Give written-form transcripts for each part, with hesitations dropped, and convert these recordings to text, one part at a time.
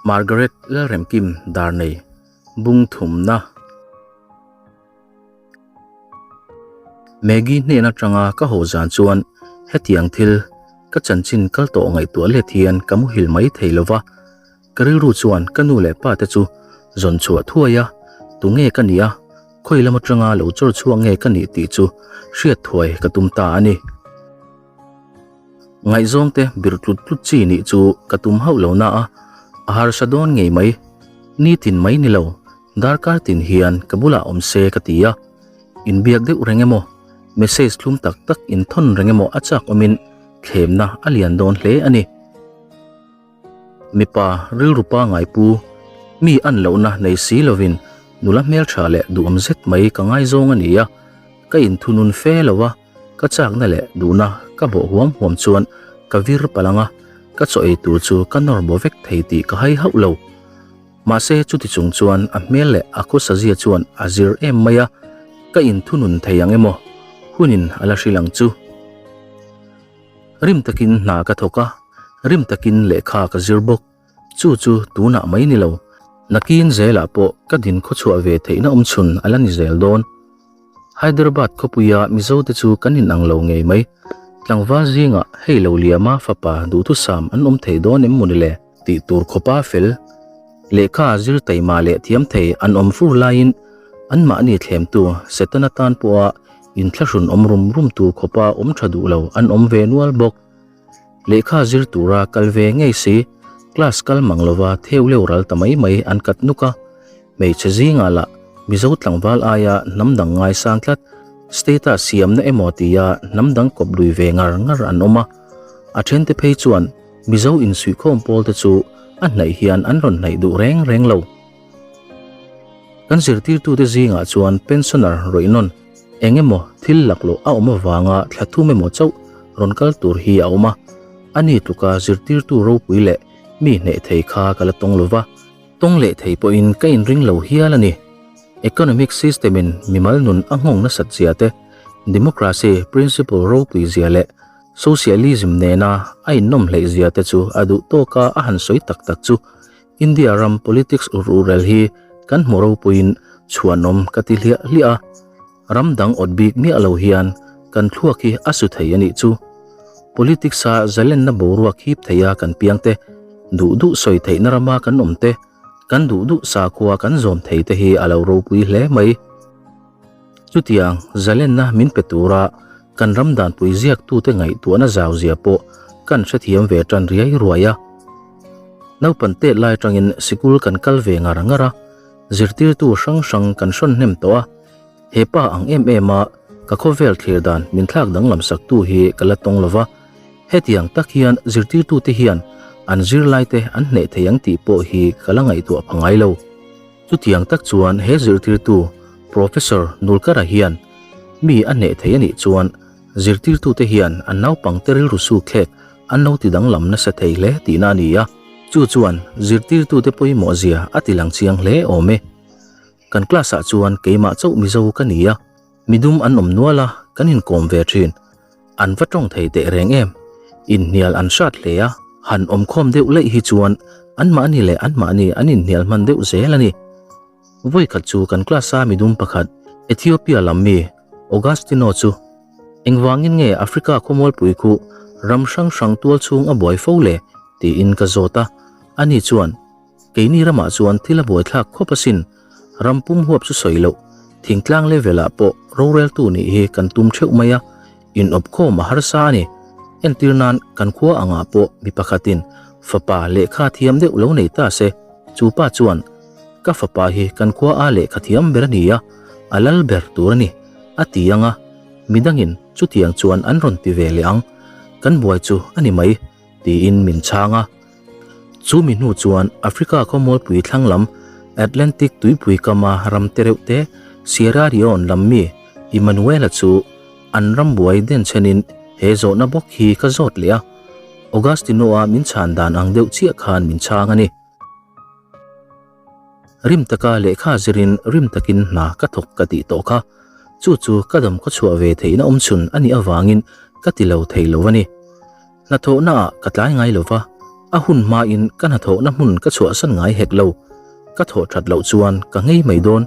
Margaret Lalremkim Darnei bung thumna. Maggie hnen atanga ka haw zan chuan hetiang thil ka chanchin kal tawh ngaihtuah let hian ka muhil mai thei lova, ka rilru chuan ka nu leh pa te chu zawn chhuah thuai a, tunge ka nih a, khawi lam atanga lo chawr chhuak nge ka nih tih chu hriat thuai ka tum ta a ni. Ngaihzawng te bir tlut tlut chi nih chu ka tum hauh lo na a, a harsa dawn ngei mai. Nitin mai ni lo, darkar tin hian ka bulah awm se ka ti a. Inbiak deuh reng emaw, message thlum tak tak inthawn reng emaw a chak awmin thlemna a lian dawn hle a ni. Mipa rilru pangai pu, mi an lohna nei si lovin nula hmeltha leh duhawm zet mai ka ngaizawng a ni a, ka inthunun fe lo a. Ka chakna leh duhna ka bawh huam huam chuan ka vir palh ang a, ka chaw ei tur chu ka nawr baw vek thei tih ka hai hauh lo. Mahse chuti chung chuan a hmel leh a khawsazia chuan a zir em mai a, ka inthunun thei ang emaw hunin a la hrilh ang chu. Rim takin hna ka thawk a, rim takin lehkha ka zir bawk. Chu chu tunah mai ni lo, nakin zelah pawh ka din khawchhuah ve theihna awmchhun a la ni zel dawn. Hyderabad khawpuia Mizote chu kan inang lo ngei mai. Tlangval zingah hei lo liama fapa duhthusam an awm thei dawn em mawni le? Tih tur khawpa fel, lehkha zir taima leh thiam thei an awm fur laiin anmahni thlemtu Setana tan pawha inthlahrun awm rum rum tur khawpa awm tha duh lo an awm ve nual bawk. Lehkha zir tura kal ve ngei si, class kal mang lova theu leu ral ta mai mai an kat nuk a. Hmeichhe zingah lah Mizo tlangval aia hnam dang ngaisang tlat, status siamna emaw tia hnam dang kawp lui ve ngar ngar an awm a. A thente phei chuan Mizo insuihkhawm pawl te chu a hnaih hian an rawn hnaih duh reng reng lo. Kan zirtirtute zingah chuan pensioner rawih nawn eng emaw thil laklawh a awm avanga thla thum emaw chauh rawn kal tur hi a awm a. Ani tluka zirtirtu ropui leh mi hneh thei kha ka la tawng lova. Tawng leh thei pawhin ka inring lo hial a ni. Economic system in mimal nun a nghawng nasat zia te, democracy principle ropui zia leh socialism nena a innawm hleih zia te chu a duh tawka a han sawi tak tak chu India ram politics ururel hi kan hmu ropuiin chhuanawm ka ti hliah hliah a. Ram dang awt bik miah lo hian kan thluak hi a su thei a nih chu. Politics a zalenna boruak hip theia kan piang te, duh duh sawi theihna rama kan awm te, kan duh duh sakhua kan zawm thei te hi a lo ropui hle mai. Chutiang zalenna min pe tura kan ram danpui ziaktute ngaihtuahna zau zia pawh kan hrethiam ve tan riai ruai a. Naupan tet lai atangin sikul kan kal ve ngar ngar a, zirtirtu hrang hrang kan hrawn hnem tawh a, He pa ang em em a ka khawvel thlir dan min thlak danglam sak tu hi ka la tawng lova, hetiang tak hian zirtirtute hian an zirlaite an hneh thei ang tih pawh hi ka la ngaihtuah pha ngai lo. Chutiang tak chuan he zirtirtu Professor Nulkara hian mi a hneh thei a nih chuan zirtirtute hian an naupangte rilru sukthlek an lo ti danglam nasa thei hle tihna a ni a, chu chuan zirtirtute pawimawh zia a ti lang chiang hle awm e. Kan class ah chuan keimah chauh Mizo ka ni a, midum an awm nual a, kan inkawm ve thin. An va tawng thei teh reng em? Inhnial an hrat hle a, han awmkhawm deuh laih hi chuan anmahni leh anmahni an inhnial hman deuh zel a ni. Vawikhat chu kan class a midum pakhat Ethiopia lam mi Augustino chu engvangin nge Africa khawmualpui khu ram hrang hrang tual chhung a buai fo le? tiin ka zawt a, ani chuan Keini ramah chuan thil a buaithlak khawp asin, ram pum huap chu sawi loh, thingtlang level ah pawh roreltu nih hi kan tum theuh mai a, inawp khawm a harsa a ni. Entir nan kan khua angah pawh mi pakhatin fapa lehkha thiam deuh lo nei ta se, chu pa chuan ka fapa hi kan khua a lehkha thiam ber a ni a, a lal ber tur a ni, a ti ang a, midangin chutiang chuan an rawn ti ve leh ang, kan buai chu a ni mai, tiin min chhang a. Chu mi hnu chuan Africa khawmualpui thlang lam Atlantic tuipui kama ram te reuh te Sierra Leone lam mi Emmanuela chu an ram buai den chhenin he zawhna bawk hi ka zawt leh a, Augustino-a min chhan dan ang deuh chiah khan min chhang a ni. Rim taka lehkha zirin rim takin hna ka thawk ka tih tawh kha. Chu chu ka dam khawchhuah ve theihna awmchhun a nih avangin ka ti lo thei lo a ni. Hnathawhnaah ka tlai ngai lo va, A hun hmain ka hnathawhna hmun ka chhuahsan ngai hek lo. Ka thawh that loh chuan ka ngei mai dawn.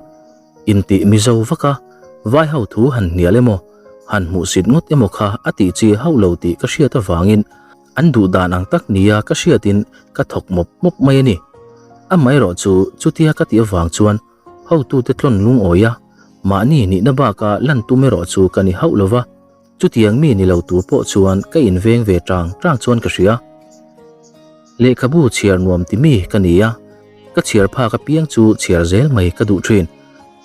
Intih Mizo vak a, vai ho thu han hnial emaw, han hmuhsit ngawt emaw kha a tih chi hauh lo tih ka hriat avangin an duh dan ang tak nia ka hriatin ka thawk mawp mawp mai a ni. Amaherawh chu chutia ka tih avang chuan hotute tlawn lungawi a, mahni nihna baka lan tum erawh chu ka ni hauh lo va. Chutiang mi ni lo tur pawh chuan ka inveng ve tang tang chuan ka hria. Lehkhabu chhiar nuam ti mi ka ni a, ka chhiar phak apiang chu chhiar zel mai ka duh thin.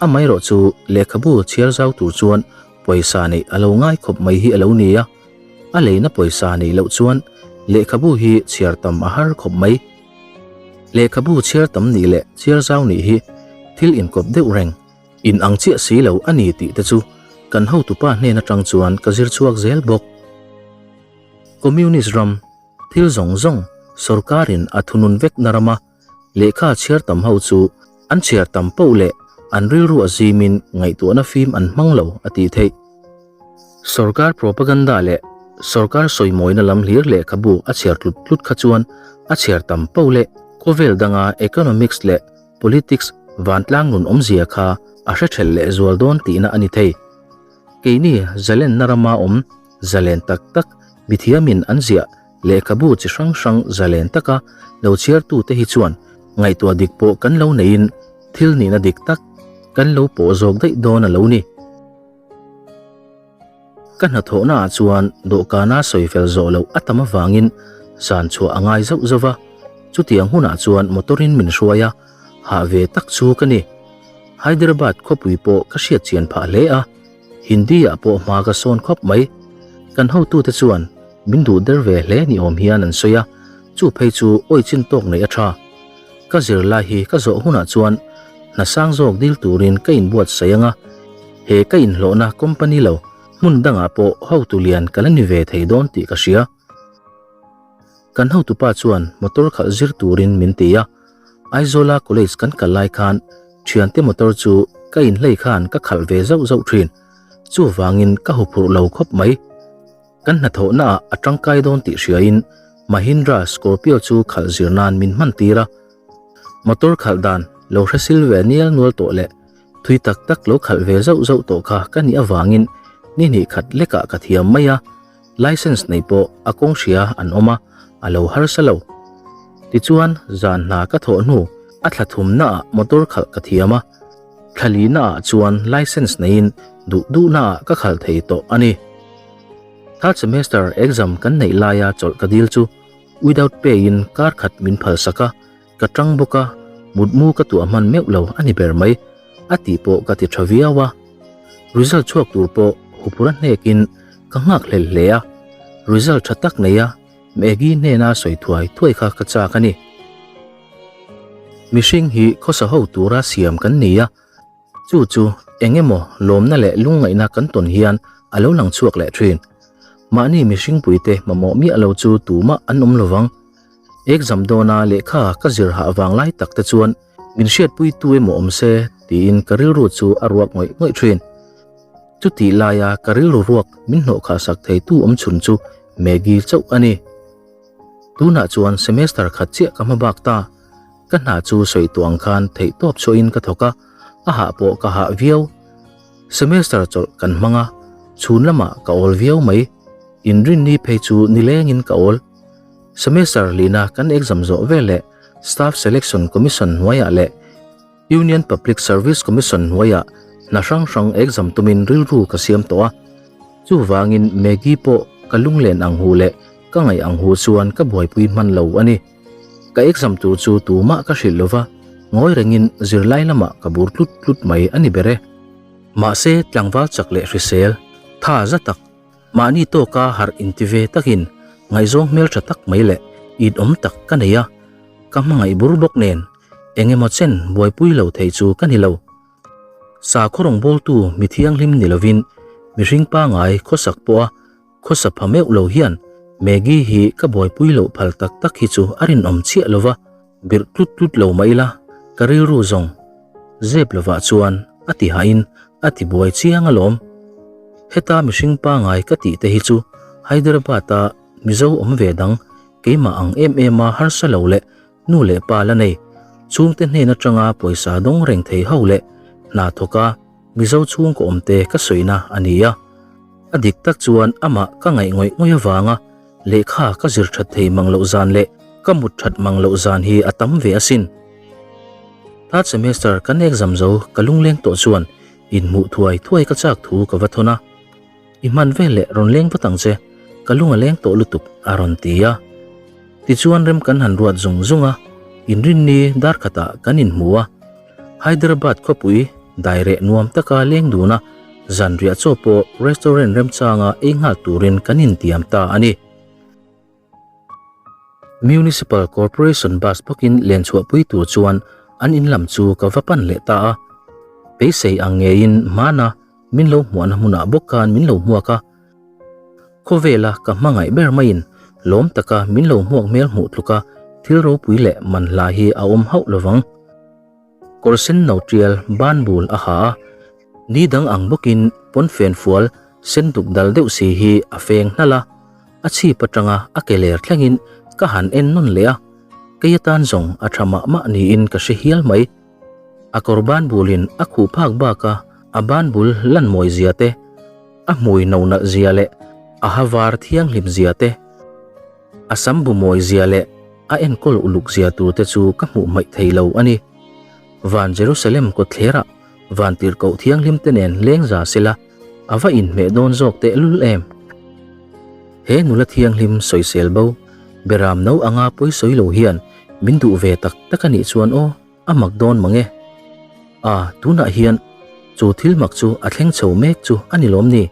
Amaherawh chu lehkhabu chhiar zau tur chuan pawisa neih a lo ngai khawp mai hi a lo ni a, a leina pawisa neih loh chuan lehkhabu hi chhiar tam a har khawp mai. Lehkhabu chhiar tam nih leh chhiar zau nih hi thil inkawp deuh reng. In ang chiah si lo a ni tih te chu kan hotupa hnen atang chuan ka zir chhuak zel bawk. Communist ram thil zawng zawng sorkarin a thunun vekna rama lehkha chhiar tam ho chu an chhiar tam poh leh an rilru a zimin ngaihtuahna fim an hmang lo a tih theih. Sorkar propaganda leh sorkar sawimawina lam hlir lehkhabu a chhiar tlut tlut kha chuan a chhiar tam poh leh khawvel danga economics leh Politics vantlang nun awmzia kha a hre thelh leh zual dawn tihna a ni thei. Keini zalenna rama awm zalen tak tak mithiamin an ziah lehkhabu chi hrang hrang zalen taka lo chhiartute hi chuan ngaihtuah dik pawh kan lo neiin thil nihna dik tak kan lo pawh zawk daih dawn a lo ni. Ka hnathawhnaah chuan dawhkana sawi fel zawh loh a tam avangin zan chhuah a ngai zauh zauh va, chutiang hunah chuan motor-in min hruai a, hah ve tak chu ka ni. Hyderabad khawpui pawh ka hriat chian phah hle a, Hindi-ah pawh hma ka sawn khawp mai. Kan hotute chuan min duh der ve hle ni awm hian an sawi a, chu phei chu awi chin tawk neih a tha. Ka zirlai hi ka zawh hunah chuan hna sang zawk dil turin ka inbuatsaih ang a, he ka inhlawhna company lo hmun dangah pawh hotu lian ka la ni ve thei dawn tih ka hria. Kan hotupa chuan motor khalh zir turin min ti a, Aizawla college kan kal lai khan thiante motor chu ka inhlei khan ka khalh ve zauh zauh thin, chuvangin ka huphurh lo khawp mai. Kan hnathawhnaah a tangkai dawn tih hriain Mahindra Scorpio chu khalh zir nan min hman tir a. Motor khalh dan lo hre sil ve nial nual tawh leh thui tak tak lo khalh ve zauh zauh tawh kha ka nih avangin ni hnih khat lekah ka thiam mai a, license nei pawh a kawng hria an awm a, a lo harsa lo. Tichuan zan hna ka thawh hnu a thla thumnaah motor khalh ka thiam a, thla lihnaah chuan license neiin duh duhnaah ka khalh thei tawh a ni. Third semester exam kan neih laia chawlh ka dil chu without pay in kar khat min phal sak a, ka tang bawk a, mutmu ka tuah hman meuh lo a ni ber mai, a tih pawh ka ti tha viau a. Result chhuak tur pawh hupura hnekin ka nghak hlel hle a, result tha tak nei a Maggie hnena sawi thuai thuai kha ka chak a ni. Mihring hi khawsa ho tura siam kan ni a, Chu chu eng emaw lawmna leh lungngaihna kan tawn hian a lo lang chhuak leh thin. Mahni mihringpuite mamawh miah lo chu tumah an awm lovang. Exam dawna lehkha ka zir hah vang lai tak te chuan min hriatpui tu emaw awm se tiin ka rilru chu a ruak ngawih ngawih thin. Chutih laia ka rilru ruak min hnawhkhah sak theitu awm chhun chu Maggie chauh a ni. Tunah chuan semester khat chiah ka hma bak ta. Ka hna chu sawi tawh ang khan theih tawp chhuahin ka thawk a, a hah pawh ka hah viau. Semester chawlh kan hmang a, chhun lamah ka awl viau mai. Inrinni phei chu nilengin ka awl. Semester lina kan exam zawh vel leh Staff Selection Commission hnuaiah leh Union Public Service Commission hnuaiah hna hrang hrang exam tumin rilru ka siam tawh a. Chuvangin Maggie pawh ka lunglen ang hu leh ka ngaih ang hu chuan ka buaipui hman lo a ni. Ka exam tur chu tumah ka hrilh lova, ngawi rengin zirlai lamah ka bur tlut tlut mai a ni ber e. Mahse tlangval chak leh hrisel, tha za tak, mahni tawka harh inti ve takin ngaihzawng hmeltha tak mai leh inawm tak ka nei a, ka hmangaih bur bawk nen eng emaw chen buaipui lo thei chu ka ni lo. Sakhaw rawngbawltu mi thianghlim ni lovin mihring pangai khawsak pawha Khawsa pha meuh lo hian Maggie hi ka buaipui loh phal tak tak hi chu a rinawm chiah lo va, birh tlut tlut lo mah ila ka rilru zawng zep lovah chuan a ti hahin a ti buai chiang alawm. Heta mihring pangai ka tih te hi chu Hyderabad-a Mizo awm ve dang. keimah ang em em a harsa lo leh nu leh pa la nei, chhungte hnen atanga pawisa dawng reng thei ho leh hna thawka Mizo chhungkaw awmte ka sawina a ni a. A dik tak chuan amah ka ngaih ngawih ngawih avanga lehkha ka zir that thei mang loh zan leh ka mut that mang loh zan hi a tam ve asin. Third semester kan exam zo ka lungleng tawh chuan inhmuh thuai thuai ka chak thu ka va thawn a. I hman vel leh rawn leng vat ang che, ka lung a leng tawh lutuk a rawn ti a. Tichuan rem kan han ruat zung zung a, inrinni dar khatah kan inhmu a. Hyderabad khawpui daireh nuam taka leng dun a, zanriah chaw pawh restaurant remchanga ei nghal turin kan intiam ta a ni. Municipal Corporation bus bawkin len chhuahpui tur chuan an in lam chu ka va pan leh ta a. Beisei ang ngeiin hmana min lo hmuahna hmunah bawk khan min lo hmuak a. Khawvela ka hmangaih ber maiin lawm taka min lo hmuak hmel hmuh tluka thil ropui leh manhla hi a awm hauh lovang. Kawr sen no tial ban bul a ha a, ni dang ang bawkin pawnfen fual sen duk dal deuh si hi a feng hnalh a, a chhip atanga a ke ler thlengin ka han en nawn leh a, kei atan zawng a tha mah mah niin ka hre hial mai. A kawr ban bulin a khuh phak bak a, a ban bul lan mawi zia te, a hmui no nalh zia leh a ha var thianghlim zia te, A sam bu mawi zia leh a enkawl uluk zia tur te chu ka hmuh hmaih thei lo a ni. Van Jerusalem kawtthlerah van tirhkoh thianghlim te nen leng za sela a va inhmeh dawn zawk tehlul em? He nula thianghlim sawisel bo, beram no anga pawisawi lo hian min duh ve tak tak a nih chuan aw, a mak dawn mang e. A, tunah hian chu thil mak chu a thleng chho mek chu a ni lawm ni?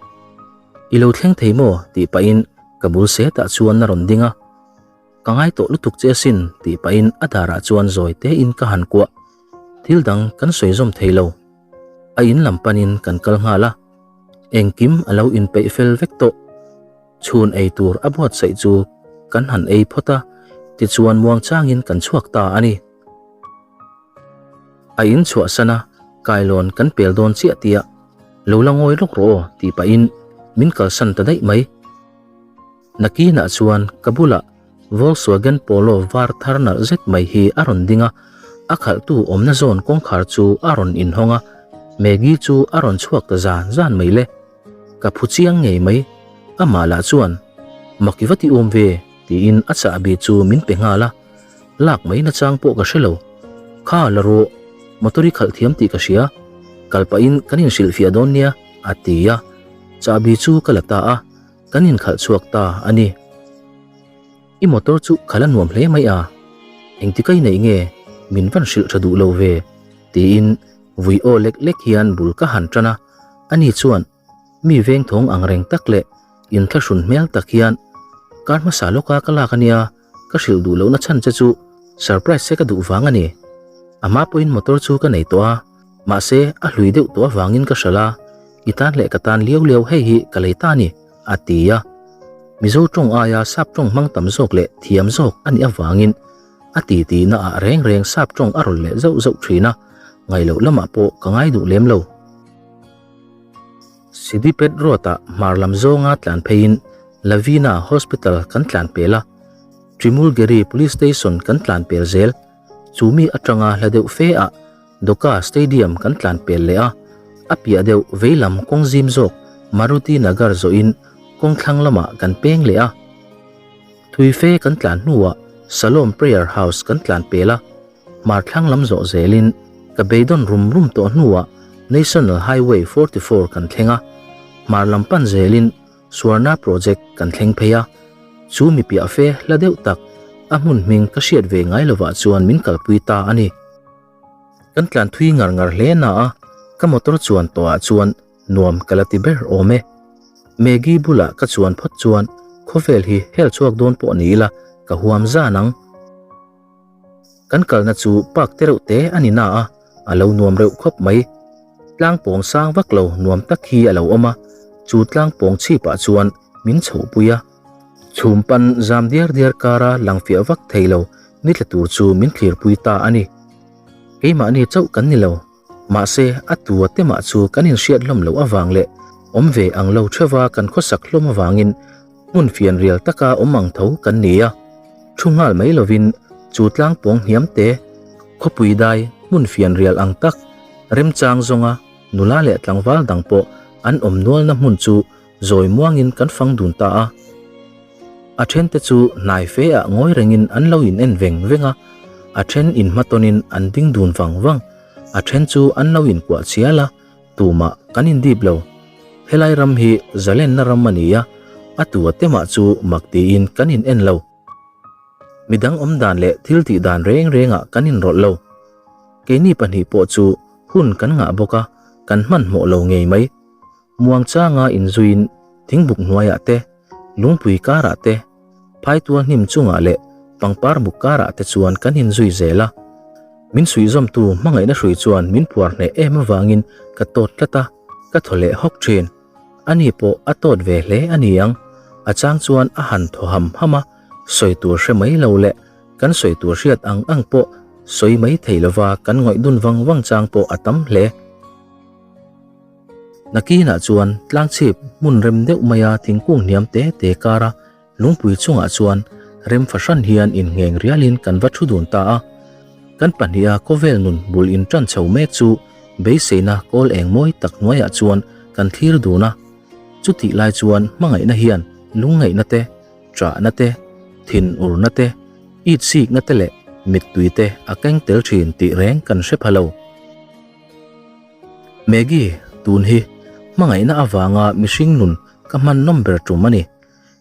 I lo thleng thei maw? tih pahin ka bul setah chuan a rawn ding a. Ka ngai tawh lutuk che asin tih pahin a darah chuan zawi tein ka han kuah. Thil dang kan sawi zawm thei lo. A in lam panin kan kal nghal a. Engkim a lo inpeih fel vek tawh. Chhun ei tur a buatsaih chu kan han ei phawt a, tichuan muangchangin kan chhuak ta a ni. A in chhuahsan a, kailawn kan pel dawn chiah tia, Lo la ngawi lawk rawh aw tih pahin min kalsan ta daih mai. Nakinah chuan ka bulah Volkswagen Polo var thar nalh zet mai hi a rawn ding a, a khalhtu awmna zawn kawngkhar chu a rawn inhawng a, Maggie chu a rawn chhuak ta zan zan mai le. Ka phu chiang ngei mai, amah lah chuan, Mak i va ti awm ve, tiin a chahbi chu min pe nghal a, lak mai nachang pawh ka hre lo. Kha la rawh, motor i khalh thiam tih ka hria, kal pahin kan inhrilhfiah dawn nia, a ti a, chahbi chu ka la ta a, kan inkhalh chhuak ta a ni. I motor chu khalh a nuam hle mai a, engtika i neih nge min van hrilh tha duh lo ve, tiin vui aw lek lek hian bul ka han tan a, ani chuan mi vengthawng ang reng tak leh inthlahrun hmel tak hian kar hmasa lawka ka lak a nia, ka hrilh duh lohna chhan che chu surprise che ka duh vang a ni. A hma pawhin motor chu ka nei tawh a, mahse a hlui deuh tawh avangin ka hralh a, i tan leh ka tan liau liau hei hi ka lei ta a ni, a ti a. Mizo tawng aia sap tawng hmang tam zawk leh thiam zawk a nih avangin a titi naah reng reng sap tawng a rawn leh zauh zauh thin a, ngaih loh lamah pawh ka ngai duh lem lo. Siddipet Road-ah hmar lam zawnga tlan pheiin Lavina Hospital kan tlan pel a, Trimulgeri Police Station kan tlan pel zel. Chu mi atanga hla deuh fe ah Doka Stadium kan tlan pel leh a, a piah deuh vei lam kawng zim zawk Maruti Nagar zawhin kawng thlang lamah kan peng leh a. Thui fe kan tlan hnuah Salom Prayer House kan tlan pel a, hmar thlang lam zawh zelin ka beidawn rum rum tawh hnuah National Highway 44 kan thleng a, hmar lam pan zelin Swarna Project kan thleng phei a, chu mi piah fe hla deuh tak a hmun hming ka hriat ve ngai lovah chuan min kalpui ta a ni. Kan tlan thui ngar ngar hle na a, ka motor chuan tawhah chuan nuam ka la ti ber awm e. Maggie bulah ka chuan phawt chuan khawvel hi hel chhuak dawn pawh ni ila ka huam zan ang. Kan kalna chu park te reuh te a ni na a, a lo nuam reuh khawp mai. Tlang pawng sang vak lo nuam tak hi a lo awm a, chu tlang pawng chhipah chuan min chhohpui a. Chhum pan zam diar diar kara lang fiah vak thei lo ni tla tur chu min thlirpui ta a ni. Keimahni chauh kan ni lo, mahse a tua te mah chu kan inhriat hlawm loh avang leh awm ve ang lo theuva kan khawsak hlawm avangin hmun fianrial taka awm ang tho kan ni a. Thu nghal mai lovin chu tlang pawng hniam te, khawpui dai hmun fianrial ang tak, remchang zawnga nula leh tlangval dang pawh an awm nualna hmun chu zawi muangin kan fang dun ta a. A thente chu hnai fe ah ngawi rengin an lo in en veng veng a, a then inhmatawnin an ding dun vang vang, a then chu an lo inkuah chial a, tumah kan indip lo. Helai ram hi zalenna ram a ni a, a tu a te mah chu mak tiin kan in en lo. Midang awm dan leh thil tih dan reng rengah kan inrawlh lo. Keini pahnih pawh chu hun kan ngah bawk a, kan hmanhmawh lo ngei mai. Muangchanga inzuiin thingbuk hnuaiah te, lungpui karah te, phaitual hnim chungah leh pangpar buk karah te chuan kan inzui zel a. Min suihzawmtu hmangaihna hrui chuan min phuar hneh em avangin ka tawt tlat a, ka thaw leh hawk thin. Ani pawh a tawt ve hle a ni ang, a chang chuan a han thaw ham ham a, sawi tur hre mai lo leh kan sawi tur hriat ang ang pawh sawi mai thei lova kan ngawih dun vang vang chang pawh a tam hle. Nakinah chuan tlangchhip hmun rem deuh maia thingkung hniam te te kara lungpui chungah chuan rem fahran hian inngheng rialin kan va thu dun ta a. Kan pahniha khawvel nun bul intan chho mek chu beiseina kawl eng mawi tak hnuaiah chuan kan thlir dun a. Chutih lai chuan hmangaihna hian lungngaihna te, ṭahna te, thinurna te, itsikna te leh mittui te a keng tel ṭhin tih reng kan hre pha lo. Maggie, tun hi hmangaihna avanga mihring nun ka hman nawm ber tum a ni.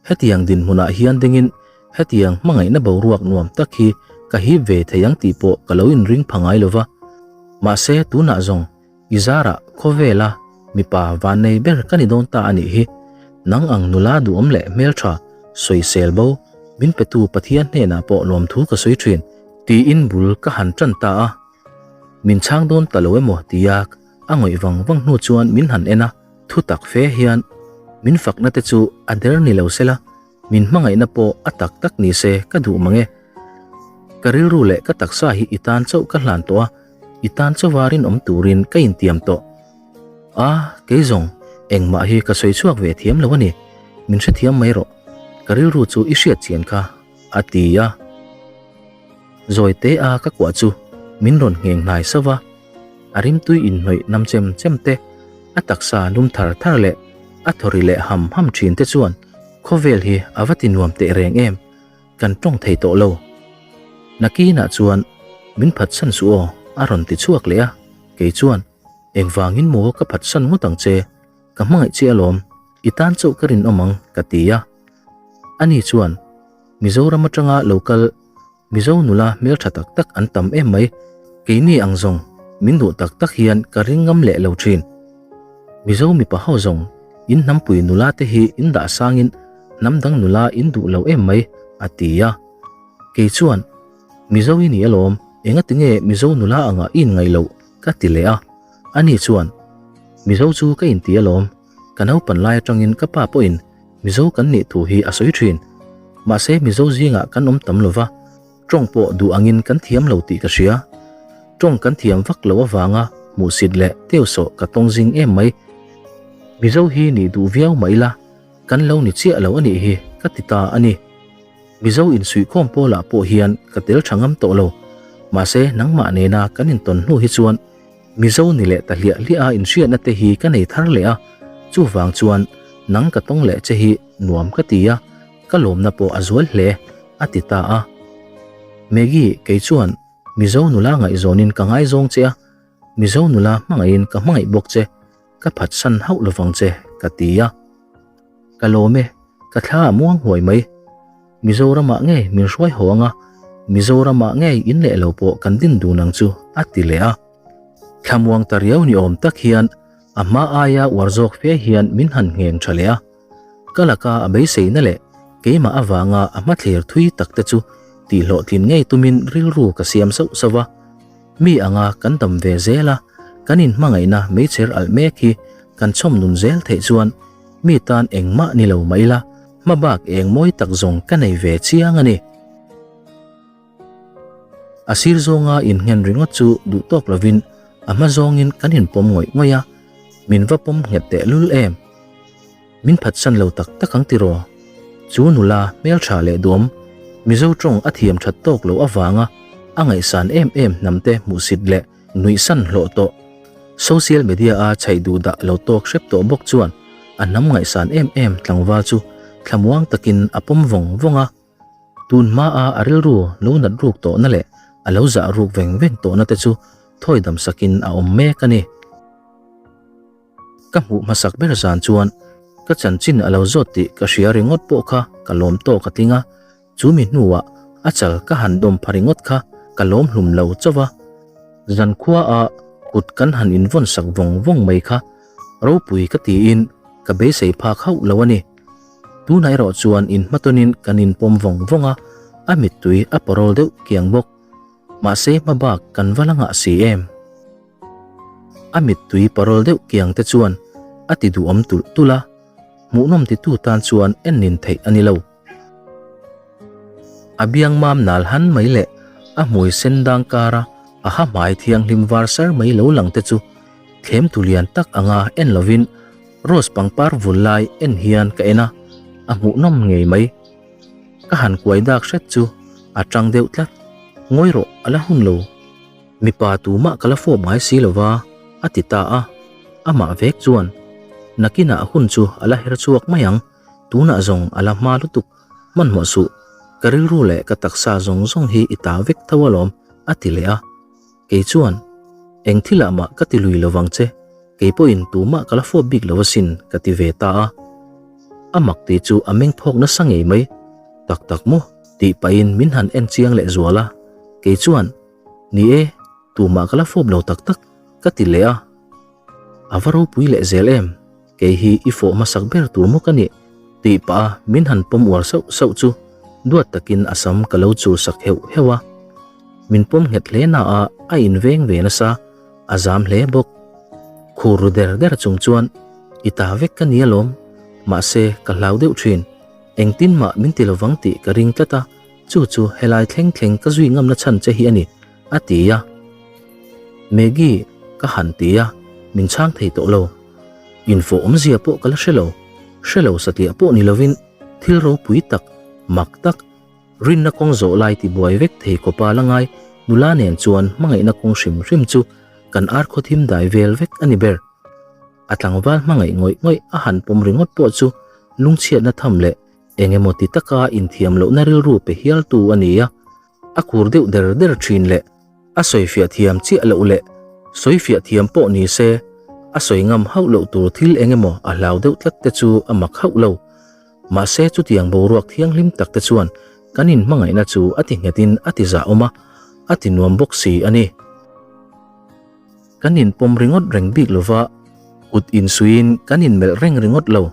Hetiang dinhmunah hian dingin hetiang hmangaihna boruak nuam tak hi ka hip ve thei ang tih pawh ka lo inring pha ngai lo va. Mahse tunah zawng i zarah khawvela mipa vannei ber ka ni dawn ta a nih hi. Nang ang nula duhawm leh hmeltha sawisel bo min petu Pathian hnenah pawh lawmthu ka sawi thin tiin bul ka han tan ta a. Min chhang dawn ta lo emaw tia a ngawih vang vang hnu chuan min han en a, thu tak fe hian min fakna te chu a der ni lo sela, min hmangaihna pawh a tak tak ni se ka duh mang e. Ka rilru leh ka taksa hi i tan chauh ka hlan tawh a, i tan chauha rinawm turin ka intiam tawh. A, kei zawng engmah hi ka sawi chhuak ve thiam lo a ni, min hrethiam mai rawh, ka rilru chu i hriat chian kha, a ti a. Zawi te a ka kuah chu min rawn ngheng hnai sauh va, a rimtui inhnawih nam chem chem te, a taksa lum thar thar leh a thaw ri leh ham ham thin te chuan khawvel hi a va ti nuam teh reng em, kan tawng thei tawh lo. Nakinah chuan min phatsan suh aw a rawn ti chhuak leh a, kei chuan engvangin maw ka phatsan ngawt ang che, ka hmangaih che alawm, i tan chauh ka rinawm ang ka ti a. Ani chuan Mizoram atanga lo kal Mizo nula hmeltha tak tak an tam em mai, keini ang zawng min duh tak tak hian ka ring ngam leh lo thin. Mizo mipa ho zawng in hnampui nula te hi in dah sangin hnam dang nula in duh lo em mai a ti a. Kei chuan Mizo i ni alawm, engatinge Mizo nula anga i inngaih loh ka ti leh a. Ani chuan Mizo chu ka inti alawm, ka naupan lai atangin ka pa pawhin Mizo kan nih thu hi a sawi thin. Mahse Mizo zingah kan awm tam lova, tawng pawh duh angin kan thiam lo tih ka hria. Tawng kan thiam vak loh avanga hmuhsit leh teuhsawh ka tawng zing em mai. Mizo hi nih duh viau mah ila, kan lo ni chiah lo a nih hi ka ti ta a ni. Mizo insuihkhawm pawlah pawh hian ka tel tha ngam tawh lo. Mahse nangmah nena kan intawn hnu hi chuan Mizo ni leh ta hliah hliah a inhriatna te hi ka nei thar leh a, chuvang chuan nang ka tawng leh che hi nuam ka ti a, ka lawmna pawh a zual hle, a ti ta a. Maggie, kei chuan Mizo nula ngaihzawnin ka ngaizawng che a, Mizo nula hmangaihin ka hmangaih bawk che, ka phatsan hauh lovang che, ka ti a. Ka lawm e, ka thla a muang huai mai. Mizoramah ngei min hruai haw anga, Mizoramah ngei in leh lo pawh kan din dun ang chu, a ti leh a. Thlamuang ta riau ni awm tak hian a hma aia uar zawk fe hian min han ngheng tha leh a. Ka laka a beiseina leh keimah avanga a hmathlir thui tak te chu tihhlawhtlin ngei tumin rilru ka siam sauh sauh a. Mi anga kan dam ve zel a, kan inhmangaihna meichher alh mek hi kan chhawm nun zel theih chuan mi tan engmah ni lo mah ila, hma bak eng mawi tak zawng ka nei ve chiang a ni. A sir zawnga innghen ringawt chu duh tawk lovin a hma zawngin kan inpawm ngawih ngawih a, min va pawm nghet teh lul em? Min phatsan lo tak tak ang tiraw? Chu nula hmeltha leh duam. Mizo tawng a thiam that tawk loh avanga a ngaihsan em em hnamte hmuhsit leh nuihsan hlawh tawh. Social media a chhaih duh dah lo tawk hrep tawh bawk chuan a hnam ngaihsan em em tlangval chu thlamuang takin a pawm vawng vawng a. Tun hmaa a rilru lo nat ruk tawhna leh a lo zah ruk veng veng tawhna te chu thawi dam sakin a awm mek a ni. Ka hmuh hmasak ber zan chuan ka chanchin a lo zawt tih ka hria ringawt pawh kha ka lawm tawk a tling a, chu mi hnuah a chal ka han dawm pha ringawt kha ka lawm hlum lo chauh va. Zankhua a kut kan han invawn sak vawng vawng mai kha ropui ka tiin ka beisei phak hauh lo a ni. Tunah erawh chuan inhmatawnin kan inpawm vawng vawng a, a mittui a parawl deuh kiang bawk. Mahse hma bak kan va la ngah si em? A mittui parawl deuh kiang te chuan a ti duhawm tulh tulh a, hmuhnawm titu tan chuan en nin theih a ni lo. A biang mam nal han mai leh a hmui sen dang kara a ha hmai thianghlim var sar mai lo lang te chu thlem tu lian tak anga en lovin Rose pangpar vul lai en hian ka en a, a hmuhnawm ngei mai. Ka han kuai dak hret chu a tang deuh tlat. Ngawi rawh, a la hun lo. Mipa tumah ka la fawp ngai si lo va, a ti ta a. Amah vek chuan, Nakinah hun chu a la her chhuak mai ang, tunah zawng a la hma lutuk, hmanhmawh suh, ka rilru leh ka taksa zawng zawng hi i ta vek tho alawm, a ti leh a. Kei chuan, Eng thilah mah ka ti lui lovang che, kei pawhin tumah ka la fawp bik lo asin, ka ti ve ta a. A mak tih chu a meng phawk nasa ngei mai. Tak tak maw? tih pahin min han en chiang leh zual a. Kei chuan, Ni e, tumah ka la fawp lo tak tak, ka ti leh a. A va ropui leh zel em? Kei hi i fawh hmasak ber tur maw ka nih? tih pah a min han pawm uar sauh sauh chu duat takin a sam ka lo chul sak heuh heuh a. Min pawm nghet hle na a, a inveng ve nasa, a zam hle bawk. Khur ru der der chung chuan, I ta vek ka ni alawm, mahse ka hlau deuh thin. Engtin mah min ti lovang tih ka ring tlat a, chu chu helai thleng thleng ka zui ngamna chhan che hi a ni, a ti a. Maggie, ka han ti a, min chhang thei tawh lo. Infawh awmzia pawh ka la hre lo, hre lo satliah pawh ni lovin thil ropui tak, mak tak, rinna kawng zawh lai tibuai vek thei khawpa la ngai nula nen chuan hmangaihna kawng hrim hrim chu kan ar khawthim dai vel vek a ni ber. A tlangval hmangaih ngawih ngawih a han pawm ringawt pawh chu lungchhiatna tham leh eng emaw ti taka inthiam lohna rilru pe hialtu a ni a. A kur deuh der der thin leh a sawifiah thiam chiah loh leh sawifiah thiam pawh ni se a sawi ngam hauh loh tur thil eng emaw a hlau deuh tlat te chu a mak hauh lo. Mahse chutiang boruak thianghlim tak te chuan kan inhmangaihna chu a ti nghetin a ti zahawm a, a ti nuam bawk si a ni. Kan inpawm ringawt reng bik lova, kut insuiin kan inmelh reng ringawt lo.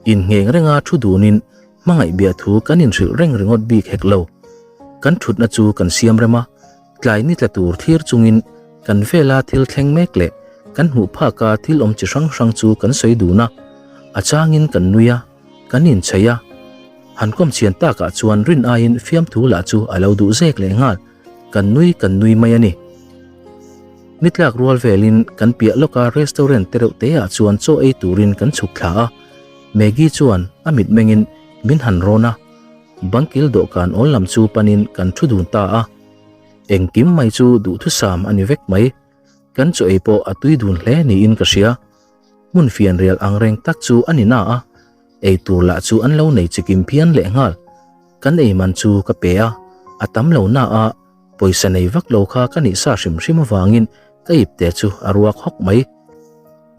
Inngheng renga thu dunin Hmangaih bia thu kan inhrilh reng ringawt bik hek lo. Kan thutna chu kan siam rem a, tlai ni tla tur thlir chungin kan vela thil thleng mek leh kan hmuh phaka thil awm chi hrang hrang chu kan sawi dun a, a changin kan nui a, kan inchei a. Han kawm chhian takah chuan rin aiin fiamthu lah chu a lo duh zek leh nghal, kan nui kan nui mai a ni. Ni tlak rual velin kan piah lawka restaurant te reuh teah chuan chaw ei turin kan chhuk thla a, Maggie chuan a mitmengin min han rawn a, bangkil dawhkan awl lam chu panin kan thu dun ta a. Engkim mai chu duhthusam a ni vek mai. Kan chaw ei pawh a tui dun hle niin ka hria. Hmun fianrial ang reng tak chu a ni na a, ei tur lah chu an lo nei chikim phian lehnghal. Kan ei man chu ka pe a, a tam lo na a, pawisa nei vak lo kha ka nih sa hrim hrim avangin ka ipte chu a ruak hawk mai.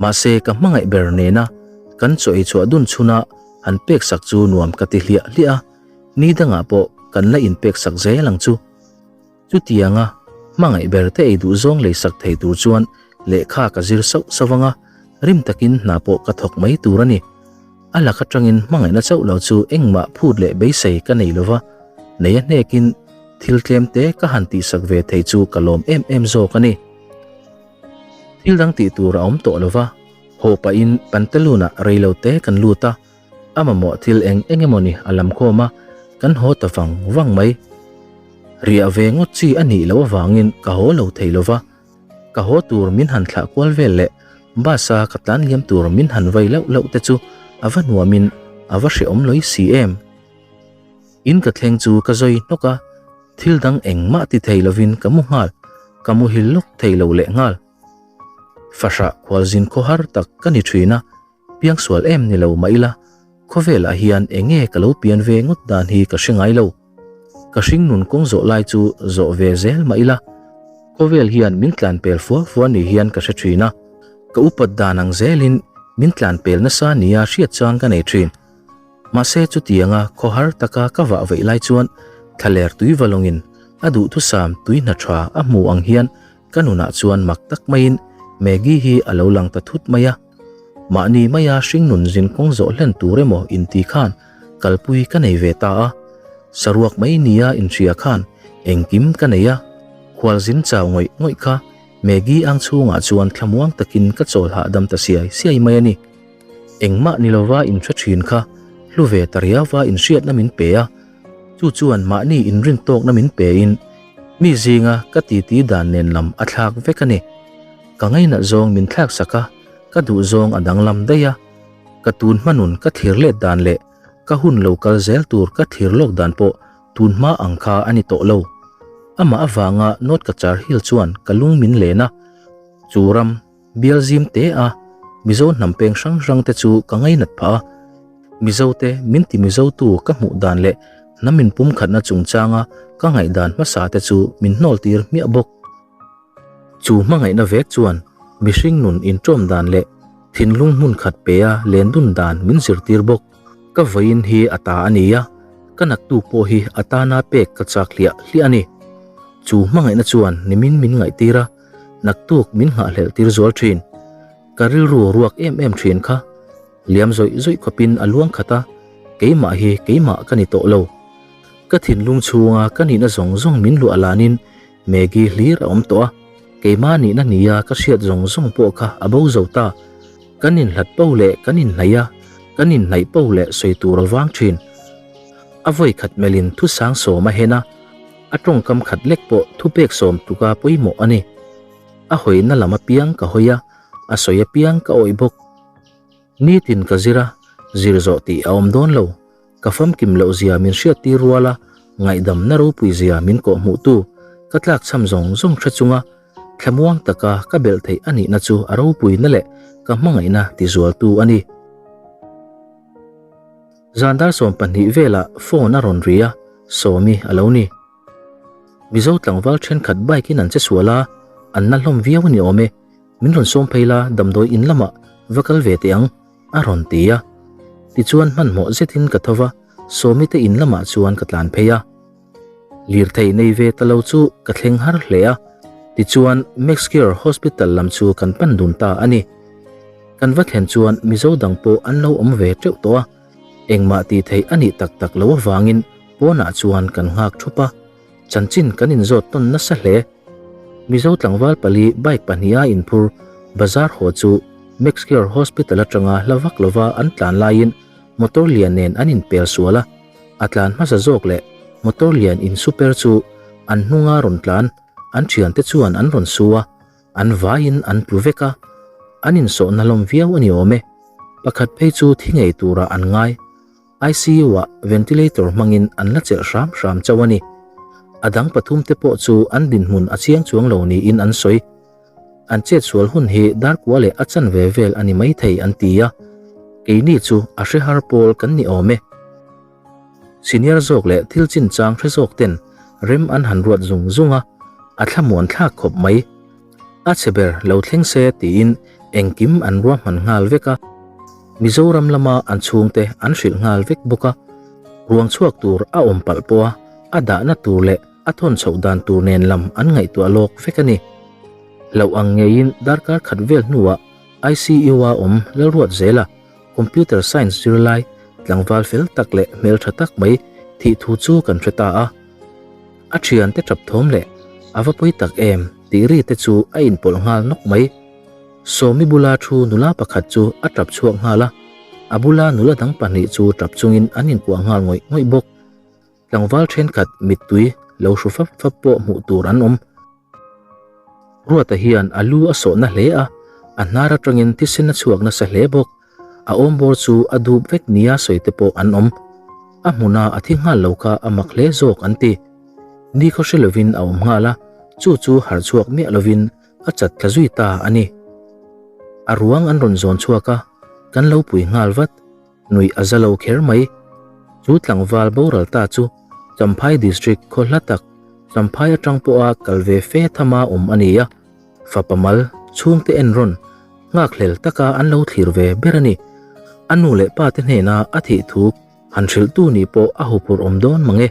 Mahse ka hmangaih ber nena kan chaw ei chhuah dun chhuna han pek sak chu nuam ka ti hliah hliah a, ni dangah pawh kan la inpek sak zel ang chu. Chutianga hmangaih ber te ei duh zawng lei sak thei tur chuan lehkha ka zir sauh sauh ang a, rim takin hna pawh ka thawk mai tur a ni. A lak atangin hmangaihna chauh lo chu engmah phut leh beisei ka nei lova, nei a hnekin thil tlem te ka han tihsak ve thei chu ka lawm em em zawk a ni. Thil dang tih tur a awm tawh lova, haw pahin Pantaloon-ah rei lo te kan lut a, a mamawh thil eng eng emaw ni a lam khawm a, kan haw ta vang vang mai. Riah ve ngawt chi a nih loh avangin ka haw lo thei lova, ka haw tur min han thlah kual vel leh bus-a ka tlan liam tur min han vai lauh lauh te chu a va nuamin a va hrehawm lawih si em. In ka thleng chu ka zawi hnawk a, thil dang engmah ti thei lovin ka mu nghal, ka muhil lawk thei lo leh nghal. Fahrah khualzin khawhar tak ka ni thin a, piangsual em ni lo mah ila, khawvelah hian eng nge ka lo pian ve ngawt dan hi ka hre ngai lo. Ka hringnun kawng zawh lai chu zawh ve zel mah ila, khawvel hian min tlan pel fua fua ni hian ka hre thin a, ka upat dan ang zelin min tlan pel nasa nia hriat chang ka nei thin. Mahse chutianga khawhar taka ka vah veih lai chuan thlaler tui va lawngin a duhthusam tui hna tha a hmu ang hian ka nunah chuan mak tak maiin Maggie hi a lo lang ta thut mai a. Mahni maia hringnun zin kawng zawh hlen tur emaw inti khan kalpui ka nei ve ta a. Saruak mai nia inhria khan engkim ka nei a, khualzin chau ngawih ngawih kha Maggie ang chhungah chuan thlamuang takin ka chawl hahdam ta siai siai mai a ni. Engmah ni lova inhre thin kha hlu ve ta riauva inhriatna min pe a, chu chuan mahni inrin tawkna min pein mi zinga ka titi dan nen lam a thlak vek a ni. Ka ngainat zawng min thlak sak a, ka duh zawng a danglam daih a, ka tun hma nun ka thlir let dan leh ka hun lo kal zel tur ka thlir lawk dan pawh tun hma ang kha a ni tawh lo. Amah avanga North Cachar Hill chuan ka lung min len a, chu ram, Bial zim te a, Mizo hnam peng hrang hrang te chu ka ngainat phah a. Mizo te min ti Mizo tu ka hmuh dan leh hnam in pumkhatna chungchanga ka ngaihdan hmasa te chu min hnawl tir hmiah bawk. Chu hmangaihna vek chuan mihring nun inṭawm dan leh thinlung hmun khat pe a len dun dan min zirtir bawk. Ka vawiin hi a ta a ni a, ka naktuk pawh hi a tana pek ka chak hliah hliah a ni. Chu hmangaihna chuan nimin min ngaihtir a. Naktuk min nghahhlelh tir zual thin. Ka rilru ruak em em thin kha. Liam zawih zawih khawpin a luang khat a, keimah hi keimah ka ni tawh lo. Ka thinlung chhunga ka nihna zawng zawng min luah lanin Maggie hlir a awm tawh a, keimah nihna nia ka hriat zawng zawng pawh kha a bo zo ta. Kan inhlat po leh kan inhnaih a, kan inhnaih po leh sawi tur a vang thin. A vawi khat melhin thusang sawm a hen a. A tawngkam khat lek pawh thupek sawm tluka pawimawh a ni. A hawina lam apiang ka hawi a, a sawi apiang ka awih bawk. Nitin ka zir a, zir zawh tih a awm dawn lo. Ka famkim loh zia min hriattir rual a, ngaihdamna ropui zia min kawhhmuhtu ka tlakchham zawng zawng hre chunga thlamuang taka ka belh theih a nihna chu a ropuina leh ka hmangaihna tizualtu a ni. Zan dar 12 velah phone a rawn ri a, Sawmi a lo ni. Mizo tlangval thenkhat bike in an che sual a, an na hlawm viau a ni awm e, min rawn sawm phei la damdawi in lamah va kal ve teh ang, a rawn ti a. Tichuan hmanhmawh zetin ka tho va, Sawmi te in lamah chuan ka tlan phei a. Lirthei nei ve ta lo chu ka thleng har hle a, tichuan Maxcare Hospital lam chu kan pan dun ta a ni. Kan va thlen chuan Mizo dang pawh an lo awm ve teuh tawh a, engmah tih theih a nih tak tak loh avangin pawnah chuan kan nghak thup a, chanchin kan inzawt tawn nasa hle. Mizo tlangval pali bike pahniha inphur bazar haw chu Maxcare Hospital atanga hla vak lova an tlan laiin motor lian nen an inpel sual a, A tlan hmasa zawk leh motor lian in super chu an hnunga rawn tlan, an thiante chuan an rawn su a, an vaiin an tlu vek a, an insawhna hlawm viau a ni awm e. Pakhat phei chu thi ngei turah an ngai. ICU ah ventilator hmangin an la chelh hram hram chauh a ni. A dang pathumte pawh chu an dinhmun a chiang chuang lo niin an sawi. An chetsual hun hi darkua leh a chanve vel a ni maithei an ti a, keini chu a hre har pawl kan ni awm e. Senior zawk leh thil chinchang hre zawk ten rem an han ruat zung zung a, a thlamuan thlak khawp mai. A chhe ber lo thleng se tiin engkim an ruahman nghal vek a, Mizoram lama an chhungte an hrilh nghal vek bawk a, ruang chhuak tur a awm palh pawh a, a dahna tur leh A thawn chhoh dan tur nen lam an ngaihtuah lawk vek a ni. Hlauh ang ngeiin darkar khat vel hnuah ICU-a awm Lalruatzela, Computer Science zirlai, tlangval fel tak leh hmeltha tak mai thih thu chu kan hre ta a. A thiante tap thawm leh a va pawi tak em tih ri te chu a inpawlh nghal nawk mai. Sawmi bula thu nula pakhat chu a tap chhuak nghal a, a bula nula dang pahnih chu tap chungin an inkuah nghal ngawih ngawih bawk. Tlangval thenkhat mittui lo hru fap fap pawh hmuh tur an awm. Ruata hian a lu a sawh na hle a, a hnar atangin thisen a chhuak nasa hle bawk. A awmbawr chu a dup vek nia sawi te pawh an awm. A hmuna a thi nghal lo kha a mak hle zawk an ti. Nikhaw hre lovin a awm nghal a, chu chu harh chhuak miah lovin a chat thla zui ta a ni. A ruang an rawn zawn chhuak a, kan lo pui nghal vat. Nuih a za lo kher mai. Chu tlangval boral ta chu Champhai District khaw hla tak, Champhai atang pawha kal ve fe thama awm a ni a. Fapa mal, chhungte enrawn, nghakhlel taka an lo thlir ve ber a ni. A nu leh pa te hnena a thih thu han hrilhtu nih pawh a huphurh awm dawn mang e.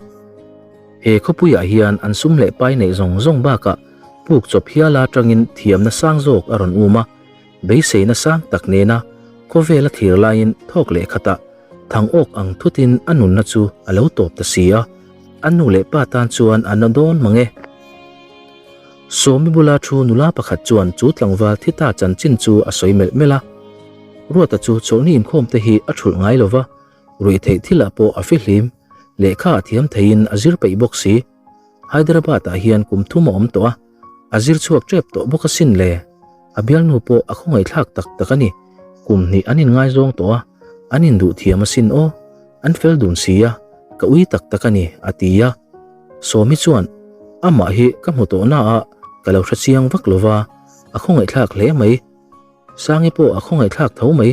He khawpuiah hian an sum leh pai neih zawng zawng bakah puk chawp hiala tangin thiamna sang zawk a rawn um a. Beiseina sang tak nena khawvel a thlir laiin thawk leh khatah thang awk ang thutin a nunna chu a lo tawp ta si a, a nu leh pa tan chuan a na dawn mang e. Sawmi bula thu nula pakhat chuan chu tlangval thi ta chanchin chu a sawi melh melh a. Ruata chu chawlhni inkhawm te hi a thulh ngai lo va, ruih theih thilah pawh a fihlim, lehkha a thiam theiin a zir peih bawk si. Hyderabad ah hian kum thum a awm tawh a, a zir chhuak tep tawh bawk asin le. A bialnu pawh a khawngaihthlak tak tak a ni. Kum hnih an inngaizawng tawh a, an induh thiam asin aw. An fel dun si a, ka ui tak tak a ni, a ti a. Sawmi chuan, Amah hi ka hmu tawh na a, ka lo hre chiang vak lo va, a khawngaihthlak hle mai. Sangi pawh a khawngaihthlak tho mai.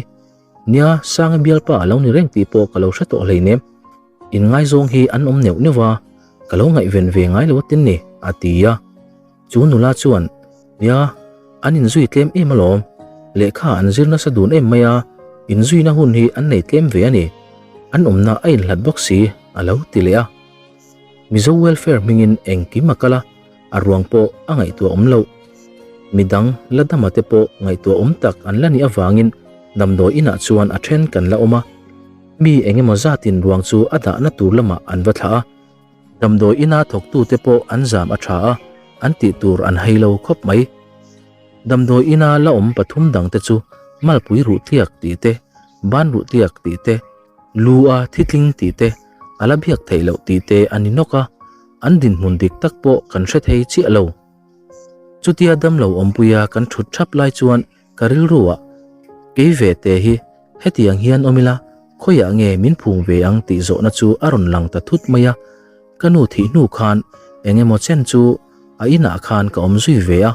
Nia, Sangi bialpa a lo ni reng tih pawh ka lo hre tawh hleinem. Inngaizawng hi an awm neuh neuh a, ka lo ngaihven ve ngai lo atin ni, a ti a. Chu nula chuan, Nia, an inzui tlem em alawm. Lehkha an zir nasa dun em mai a, inzuina hun hi an nei tlem ve a ni. An awmna a inhlat bawk si, a lo ti leh a. Mizo Welfare hmingin engkim a kal a, a ruang pawh a ngaihtuah awm loh. Midang la dama te pawh ngaihtuah awm tak an la nih avangin damdawi inah chuan a then kan la awm a. Mi eng emaw zatin ruang chu a dahna tur lamah an va thlah a, damdawi ina thawktute pawh an zam a tha a, an tih tur an hei lo khawp mai. Damdawi ina la awm pathum dangte chu malpui ruh tliak tih te, ban ruh tliak tih te, lu a thitling tih te, a la biak theih loh tih te a ni nawk a, an dinhmun dik tak pawh kan hre thei chiah lo. Chutia damlo awmpuia kan thut thap lai chuan Ka rilru ah, Kei ve te hi hetiang hian awm ila, khawiah nge min phung ve ang tih zawhna chu a rawn lang ta thut mai a. Ka nu thih hnu khan eng emaw chen chu a inah khan ka awm zui ve a,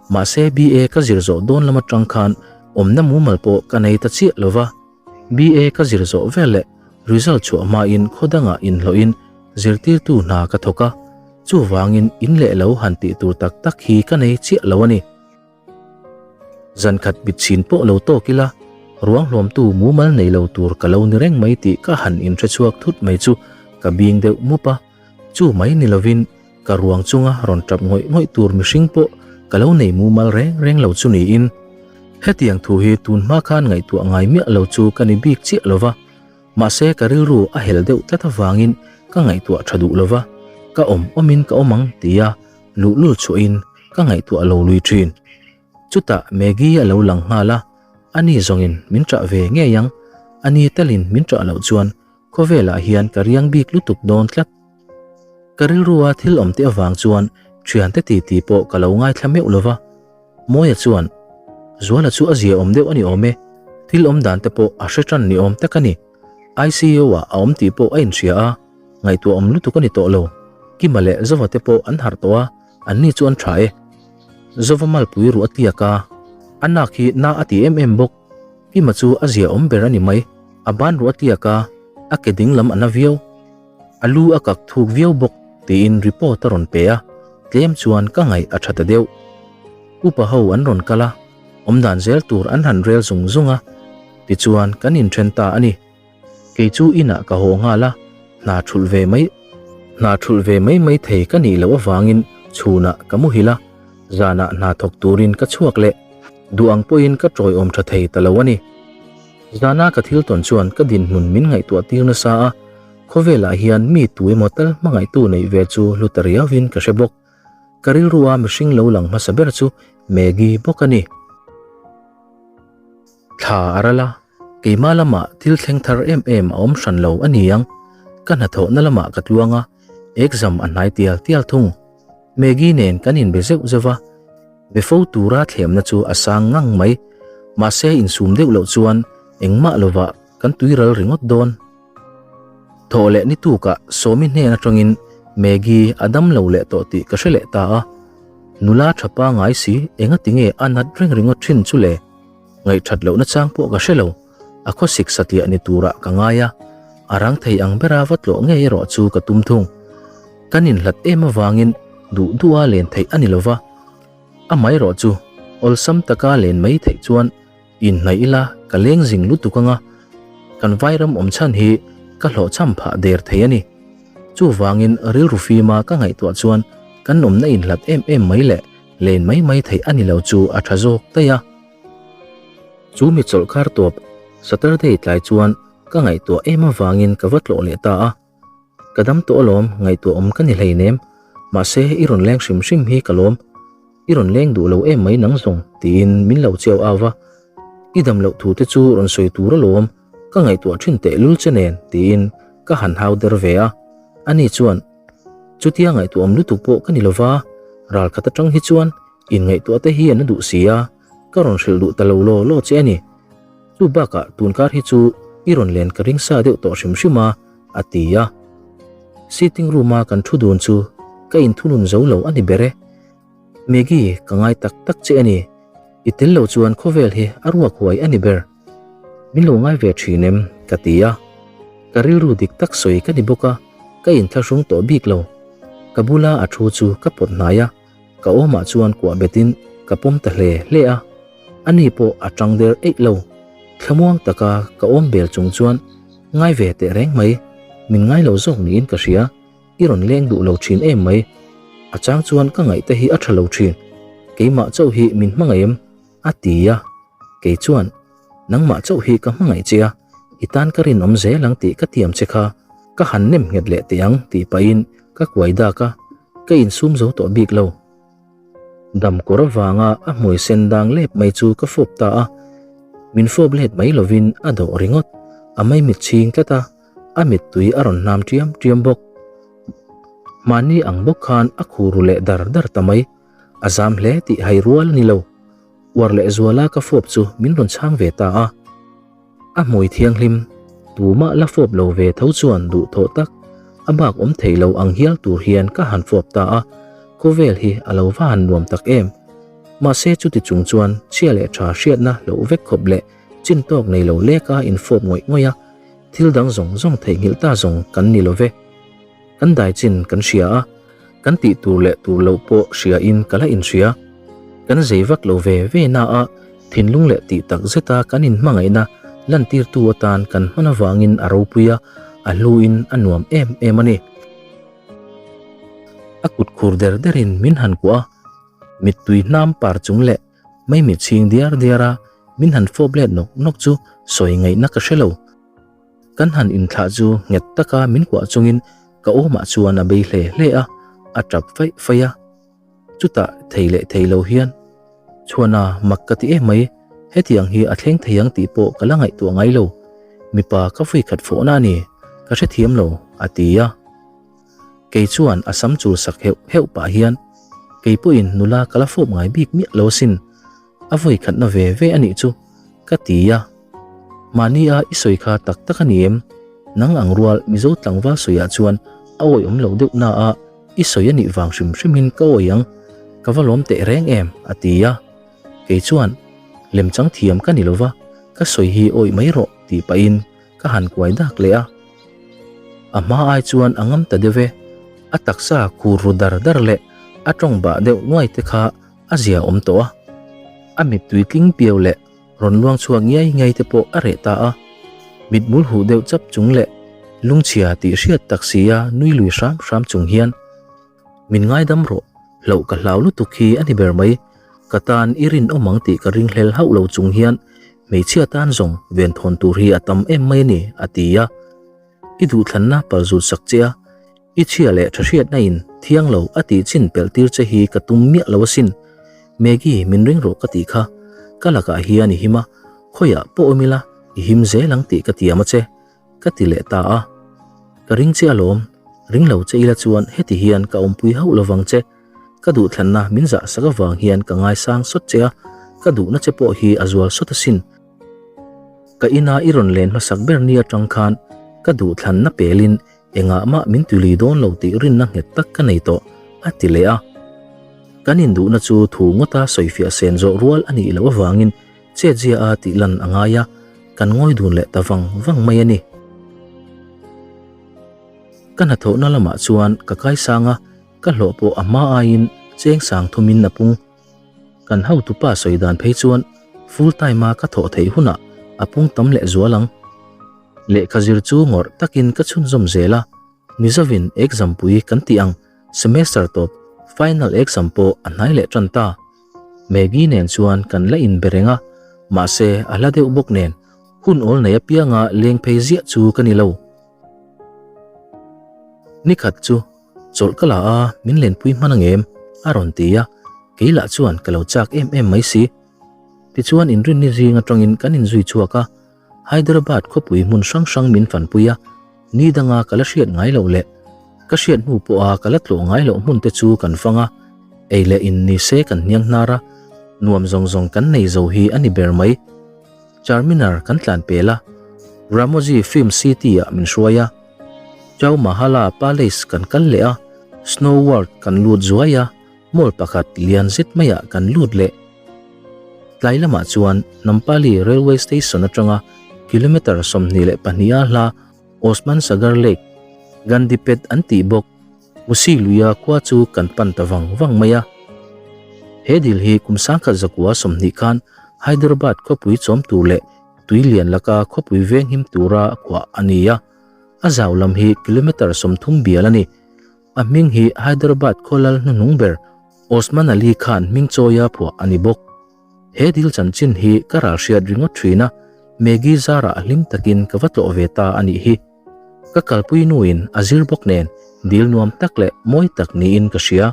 mahse BA ka zir zawh dawn lam atang khan awmna mumal pawh ka nei ta chiah lo va. BA ka zir zawh vel leh result chhuah hmain khaw dangah inhlawhin zirtirtu hna ka thawk a, chuvangin in leh lo han tih tur tak tak hi ka nei chiah lo a ni. Zan khat bit chhin pawh lo tawk ila, ruang hlawmtu mumal nei lo tur ka lo ni reng mai tih ka han inhre chhuak thut mai chu ka bing deuh mup a, chu mai ni lovin ka ruang chunga rawn tap ngawih ngawih tur mihring pawh ka lo nei mumal reng reng lo chu niin. Hetiang thu hi tun hma khan ngaihtuah ngai miah lo chu ka ni bik chiah lo va, mahse ka rilru a hel deuh tlat avangin ka ngaihtuah tha duh lo va, ka awm awmin ka awm ang tia luhlul chhuahin ka ngaihtuah lo lui thin. Chutah Maggie a lo lang nghal a, ani zawngin min ṭah ve ngei ang, ani telin min ṭah loh chuan khawvelah hian ka riang bik lutuk dawn tlat. Ka rilrua thil awm te avang chuan ṭhiante titi pawh ka lo ngaithla meuh lo va. Mawia chuan, Zuala chu a zia awm deuh a ni awm e, thil awm dan te pawh a hre ṭan ni awm tak a ni. ICU-ah a awm tih pawh a inhria a, ngaihtuah awm lutuk a ni tawh lo. Kima leh Zova te pawh an harh tawh a, anni chu an tha e. Zova malpui ruh a tliak a, a nak hi na a ti em em bawk. Kima chu a zia awm ber a ni mai, a ban ruh a tliak a, a ke ding lam a na viau. A lu a kak thuk viau bawk tiin report a rawn pe a, tlem chuan ka ngaih a tha ta deuh. Upa ho an rawn kal a, awmdan zel tur an han rel zung zung a, tichuan kan inthen ta a ni. Kei chu inah ka haw nghal a, hna thulh ve mai hna thulh ve mai mai thei ka nih loh avangin chhunah ka muhil a, zanah hna thawk turin ka chhuak leh duh ang pawhin ka tawiawm tha thei ta lo a ni. Zana ka thil tawn chuan ka dinhmun min ngaihtuah tir nasa a, khawvelah hian mi tu emaw tal hmangaihtu neih ve chu hlu ta riauin ka hre bawk. Ka rilrua mihring lo lang hmasa ber chu Maggie bawk a ni. Thla a ral a, keimah lamah thil thleng thar em em a awm hran lo a ni ang. Ka hnathawhna lamah ka tluang a, exam a hnai tial tial thung. Maggie nen kan inbe zeuh zeuh a, be fo tura thlemna chu a sang ngang mai. Mahse insum deuh loh chuan engmah lovah kan tuiral ringawt dawn. Thawh leh ni tukah Sawmi hnen atangin Maggie a dam lo leh tawh tih ka hre leh ta a. Nula tha pangai si engati nge a nat reng ringawt thin chu le? Ngaihthat lohna chang pawh ka hre lo, a khawsik satliah ni turah ka ngai a, a rang thei ang bera va tlawh ngei erawh chu ka tum thung. Kan inhlat em avangin duh duha len theih a ni lo va, amaherawh chu awlsam taka len mai theih chuan Inhnaih ila ka leng zing lutuk anga kan vairam awm chhan hi ka hlawhchham phah der thei a ni. Chuvangin rilru fima ka ngaihtuah chuan kan awmna inhlat em em mai leh len mai mai theih a ni lo chu a tha zawk daih a. Chu mi chawlhkar tawp Saturday tlai chuan ka ngaihtuah em avangin ka va tlawh leh ta a. Ka dam tawh alawm, ngaihtuah awm ka ni hleinem. Mahse i rawn leng hrim hrim hi ka lawm. I rawn leng duh lo em mai nang zawng tiin min lo chiau au va. I dam loh thu te chu rawn sawi tur alawm, ka ngaihtuah thin teh lul che nen tiin ka han hau der ve a. Ani chuan, Chutia ngaihtuah awm lutuk pawh ka ni lo va, ral khat atang hi chuan inngaihtuah te hi an la duh si a, ka rawn hrilh duh ta lo law law che a ni. Chu bakah tunkar hi chu i rawn len ka ring sa deuh tawh hrim hrim a, a ti a. Sitting room a kan thu dun chu ka inthunun zo lo a ni ber e. Maggie, ka ngai tak tak che a ni. I tel lo chuan khawvel hi a ruak huai a ni ber. Min lo ngai ve thin em? ka ti a. Ka rilru dik tak sawi ka ni bawk a, ka inthlahrung tawh bik lo. Ka bula a thu chu ka pawt hnai a. Ka awmah chuan kuah betin ka pawm ta hle hle a, ani pawh a tang der eih lo. Thlamuang taka ka awm bel chung chuan ngai ve teh reng mai, min ngai lo zawk niin ka hria, i rawn leng duh lo thin em mai. A chang chuan ka ngaih te hi a tha lo thin, keimah chauh hi min hmangaih em? A ti a, kei chuan, Nangmah chauh hi ka hmangaih che a, i tan ka rinawm zel ang tih ka tiam che kha, ka han nem nghet leh teh ang tih pahin ka kuai dak a, ka insum zo tawh bik lo. Dam kawr avanga a hmui sen dang lep mai chu ka fawp ta a, min fawp let mai lovin a dawh ringawt, a maimit chhing tlat a, a mittui a rawn hnam ṭiam ṭiam bawk. Mahni ang bawk khan a khu ru leh dar dar ta mai. A zam hle tih hai rual a ni lo. Uar leh zuala ka fawp chu min rawn chhang ve ta a. A hmui thianghlim, tumah la fawp lo ve tho chuan duhthawh tak, a bak awm thei lo ang hial tur hian ka han fawp ta a, khawvel hi a lo va han nuam tak em. Mahse chuti chung chuan chhia leh tha hriatna hloh vek khawp leh chin tawk nei lo leka infawp ngawih ngawih a, thil dang zawng zawng theihnghilh ta zawng kan ni lo ve. Kan dai chin kan hria a, kan tih tur leh tur loh pawh hria in ka la inhria. Kan zei vak lo ve ve na a, thinlung leh tih tak zeta kan inhmangaihna lantirtu atan kan hman avangin a ropui a, a hluin a nuam em em a ni. A kut khur der derin min han kuah a, mittui hnam par chung leh maimit chhing diar diar a min han fawp let nawk nawk chu sawi ngaihna ka hre lo. Kan han inthlah chu nghet taka min kuah chungin ka awmah chuan a bei hle hle a, a tap faih faih a. Chutah thei leh thei lo hian, Chhuana mak ka ti em mai, hetiang hi a thleng thei ang tih pawh ka la ngaihtuah ngai lo. Mipa ka vui khat fawhna a ni, ka hrethiam lo, a ti a. Kei chuan a sam chul sak heuh heuh pah hian, Kei pawhin nula ka la fawp ngai bik miah lo asin, a vawi khatna ve ve a nih chu, ka ti a. Mahnia i sawi kha tak tak a ni em? Nang ang rual Mizo tlangval sawiah chuan a awihawm lo deuh na a, i sawi a nih vang hrim hrimin ka awih ang, ka va lawm teh reng em? a ti a. Kei chuan, Lemchang thiam ka ni lo va, ka sawi hi awih mai rawh tih pahin ka han kuai dak leh a. A hma ai chuan a ngam ta deuh e, a taksa khur ru dar dar leh a tawng bah deuh nuai te kha a zia awm tawh a. A mittui tling piau leh rawn luang chhuak ngiai ngiai te pawh a reh ta a. Mithmul huh deuh chap chung leh lungchhia tih hriat tak sia nui lui hram hram chung hian, Min ngaidam rawh, hlauh ka hlau lutuk hi a ni ber mai. Ka tan i rinawm ang tih ka ringhlel hauh lo chung hian hmeichhia tan zawng venthawn tur hi a tam em mai a ni, a ti a. I duhthlanna palzut sak che a, i chhia leh tha hriatna in thiang lo a tih chin pelh tir che hi ka tum miah lo asin. Maggie, min ring rawh ka tih kha. Ka lakah hian i him a, khawiah pawh awm ila i him zel ang tih ka tiam a che, ka ti leh ta a. Ka ring che alawm, ring lo che ila chuan heti hian ka awmpui hauh lovang che. Ka duhthlanna min zah sak avang hian ka ngaisang sawt che a, ka duhna che pawh hi a zual sawt asin. Ka ina i rawn len hmasak ber ni atang khan. Ka duhthlanna pelin engah mah min tuli dawn lo tih rinna nghet tak ka nei tawh, a ti leh a. Kan induhna chu thu ngawta sawifiah sen zawh rual a nih loh avangin chetzia a tih lan a ngai a, kan ngawi dun leh ta vang vang mai a ni. Ka hnathawhna lamah chuan ka kaisang a, ka hlawh pawh a hma aiin cheng sang thumin a pung. Kan hotupa sawi dan phei chuan full time a ka thawh theih hunah a pung tam leh zual ang. Lehkha zir chu ngawrh takin ka chhunzawm zel a, Mizovin exam pui kan tih ang semester tawp final exam pawh a hnai leh tan ta. Maggie nen chuan kan la inbe reng a, mahse a hla deuh bawk nen hun awl nei apianga leng phei ziah chu ka ni lo. Nikhat chu chawlh ka la a, min lenpui hman ang em? a rawn ti a, kei lah chuan ka lo chak em em mai si. Tichuan inrinni zing atangin kan inzui chhuak a, Hyderabad khawpui hmun hrang hrang min fanpui a, ni danga ka la hriat ngai loh leh ka hriat hnu pawha ka la tlawh ngai loh hmun te chu kan fang a, ei leh in ni se kan hniang hnar a, nuam zawng zawng kan nei zo hi a ni ber mai. Charminar kan tlan pel a, Ramoji Film City ah min hruai a, Chow Mahala Palace kan kal leh a, Snow World kan lut zuai a, mall pakhat lian zet maiah kan lut leh. Tlai lamah chuan Nampally Railway Station atanga kilometre 22 a hla Osman Sagar Lake, Gandipet an tih bawk, Musi luia khua chu kan pan ta vang vang mai a. He dil hi kum 1920 khan Hyderabad khawpui chawm tur leh tui lian laka khawpui venghim tura khuah a ni a. A zau lam hi kilometre 30 bial a ni. A hming hi Hyderabad khaw lal hnuhnung ber Osman Ali Khan hming chawia phuah a ni bawk. He dil chanchin hi ka ral hriat ringawt thin a, Maggie zarah hlim takin ka va tlawh ve ta a nih hi. Ka kalpui nuin a zir bawk nen dil nuam tak leh mawi tak niin ka hria.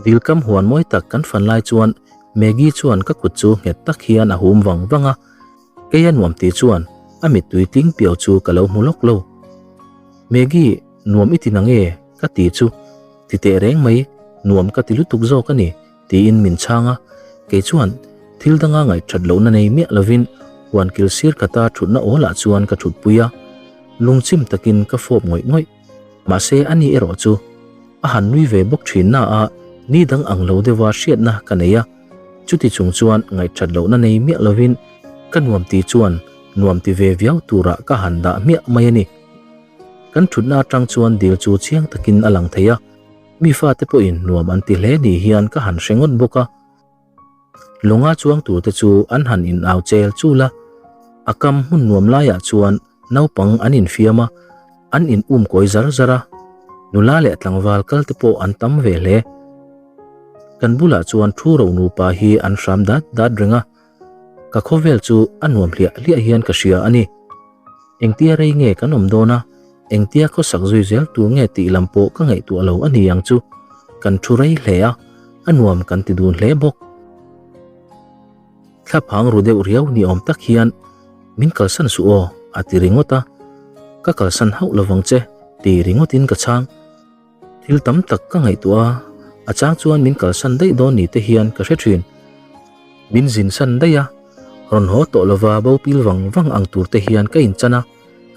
Dil kam huan mawi tak kan fan lai chuan Maggie chuan ka kut chu nghet tak hian a hum vang vang a, kei a nuam ti chuan a mittui tling piau chu ka lo hmu lawk lo. Maggie, nuam i ti na nge? ka ti chu ti teh reng mai, nuam ka ti lutuk zawk a ni tiin min chhang a, kei chuan thil danga ngaihthat lohna nei miah lovin huan kil sir khata thutna awlah chuan ka thutpui a, lungchim takin ka fawp ngawih ngawih. Mahse ani erawh chu a han nui ve bawk thin na a, ni dang ang lo deuha hriatna ka nei a, chuti chung chuan ngaihthat lohna nei miah lovin ka nuam ti chuan nuam ti ve viau turah ka han dah hmiah mai a ni. Kan thutna atang chuan dil chu chiang takin a lang thei a, mi fate pawhin nuam an ti hle ni hian ka han hre ngawt bawk a. Lawnga chuang turte chu an han in au chel chul a, a kam hmun nuam laiah chuan naupang an infiam a, an in um kawi zar zar a, nula leh tlangval kal te pawh an tam ve hle. Kan bulah chuan thu ro nupa hi an hram dat dat reng a, ka khawvel chu a nuam hliah hliah hian ka hria a ni. Engtia rei nge kan awm dawn a, engtia khawsak zui zel tur nge tih lam pawh ka ngaihtuah lo a ni ang chu. Kan thu rei hle a, a nuam kan ti dun hle bawk. Thlaphang ru deuh riau ni awm tak hian min kalsan suh aw a ti ringawt a, ka kalsan hauh lovang che ti ringawtin ka chhang. Thil tam tak ka ngaihtuah a, a chang chuan min kalsan daih dawn ni te hian ka hre thin. Min zin san daih a, rawn haw tawh lova bo pil vang vang ang tur te hian ka inchan a,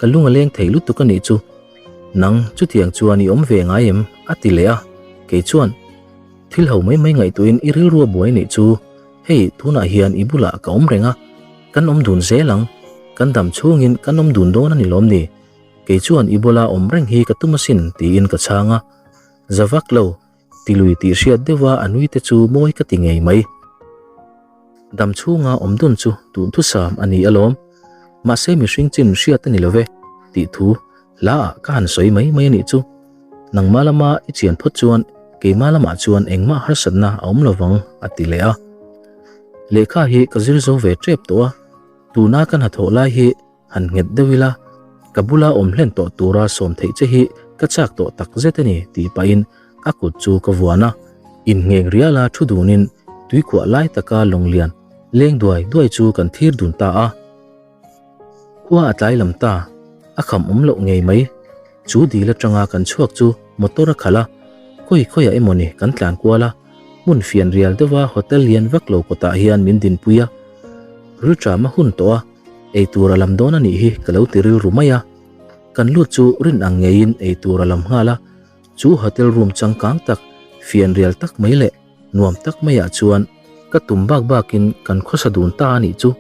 ka lung a leng thei lutuk a nih chu. Nang chutiang chuan i awm ve ngai em? a ti leh a, kei chuan thil ho mai mai ngaihtuahin i rilru a buai nih chu, hei tunah hian i bulah ka awm reng a, kan awm dun zel ang, kan dam chhungin kan awm dun dawn a ni lawm ni? Kei chuan i bula awm reng hi ka tum asin tiin ka chhang a, za vak lo, ti lui tih hriat deuha a nui te chu mawi ka ti ngei mai. Dam chhunga awm dun chu duhthusam a ni alawm, mahse mihring chin hriat a ni lo ve tih thu hlaah ka han sawi mai mai a nih chu. Nangmah lama i chian phawt chuan keimah lamah chuan engmah harsatna a awm lovang a ti leh a. Lehkha hi ka zir zo ve tep tawh a, tuna ka hnathawh lai hi Han nghet deuh ila, ka bula awm hlen tawh tura sawm theih che hi ka chak tawh tak zet a ni tih pahin a kut chu ka vuan a. Inngheng riala thu dunin tuikhuah lai taka lawng lian leng duai duai chu kan thlir dun ta a. Khua a tlai lam ta, a kham awm loh ngei mai. Chu dil atanga kan chhuak chu motor a khalh a, khawi khawiah emaw ni kan tlan kual a, hmun fian rial deuha hotel lian vak lo kawtah hian min dinpui a. Rilṭam a hun tawh a. Eitur a lam dawn a nih hi ka lo ti rilru mai a. Kan lut chu rin ang ngeiin eitur a lam nghal a, chu hotel room changkang tak, fianrial tak mai leh nuam tak maiah chuan ka tum bak bakin kan khawsa dun ta a nih chu.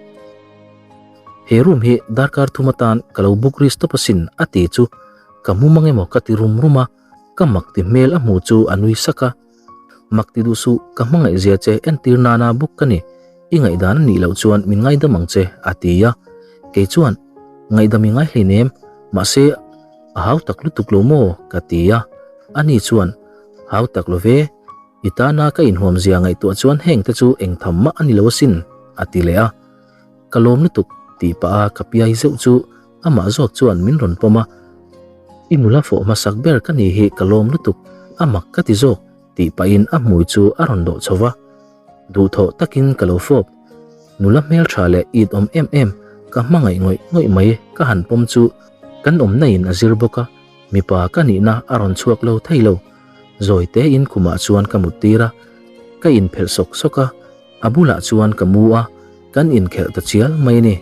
He room hi darkar thum atan ka lo book ri stop asin a ti chu ka hmu mang emaw ka ti rum rum a, ka mak ti hmel a hmu chu a nui sak a. Mak ti duh suh, ka hmangaih zia che entir nana book ka ni, i ngaihdan a nih loh chuan min ngaidam ang che a ti a. Kei chuan, Ngaihdam i ngai hleinem, mahse a hau tak lutuk lo maw? ka ti a. Ani chuan, Hau tak lo ve, i tana ka inhuam zia ngaihtuah chuan heng te chu eng tham mah a ni lo asin a ti leh a. Ka lawm lutuk tih pah a ka piai zeuh chu amah zawk chuan min rawn pawm a, I nula fawh hmasak ber ka ni hi ka lawm lutuk, a mak ka ti zawk tih pahin a hmui chu a rawn dawh chho va. Duhthawh takin ka lo fawp. Nula hmeltha leh it awm em em ka hmangaih ngawih ngawih mai ka han pawm chu kan awmna in a zir bawk a, mipa ka nihna a rawn chhuak lo thei lo. Zawi tein khumah chuan ka mut tir a, ka inphelh sawk sawk a, a bulah chuan ka mu a, kan inkhelh ta chial mai a ni.